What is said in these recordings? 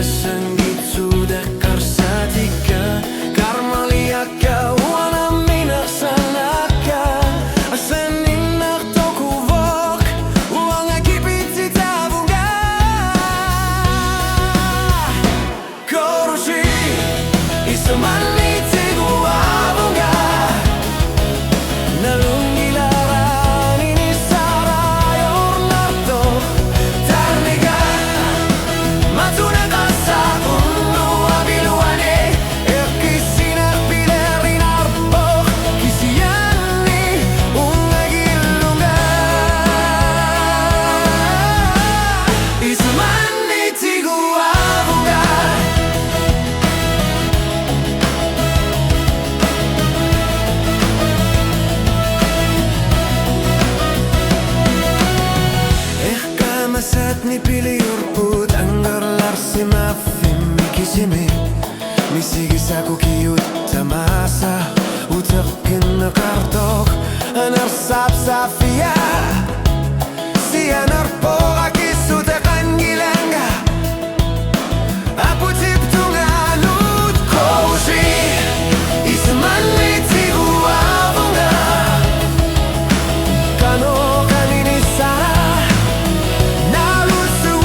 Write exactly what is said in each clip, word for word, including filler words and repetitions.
Sangitsuuteqqarsaatikka, karmaliakka uanga namminersaannaakka, assanninnartoqquvoq uanga kipitsitaavunga. Korusi, isumanni tiguaavunga. Nalunngilara inissara ajornartoq. Tarniga matuneqassaq unnuap iluani, eqqissinerpileerinarpoq kisianni unngagillunga. Isumanni tiguaavunga. Eqqaamasat nipiliorput angerlarsimaffimmi kisimi. Misigisaq ukiut tamaasa uteqqinneqartoq, anersaap saaffia sianerpoq akissuteqanngilanga. Aputip tungaanut korusi, isumanni tiguaavunga. Qanoq inissara, nalusukkut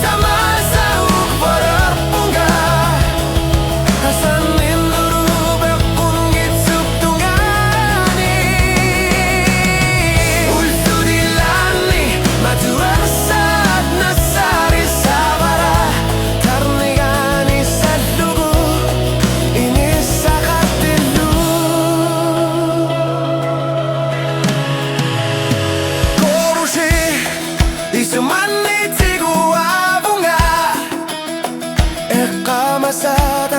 tamaasa uqvalerpunga. Assanninnerup eqqunngitsup tungaani, ullut ilaanni matuersaat nassarissaavara. Tarniga inissallugu inissaqartillugu. Korusi, isumanni tiguaavunga. Eqqaamasat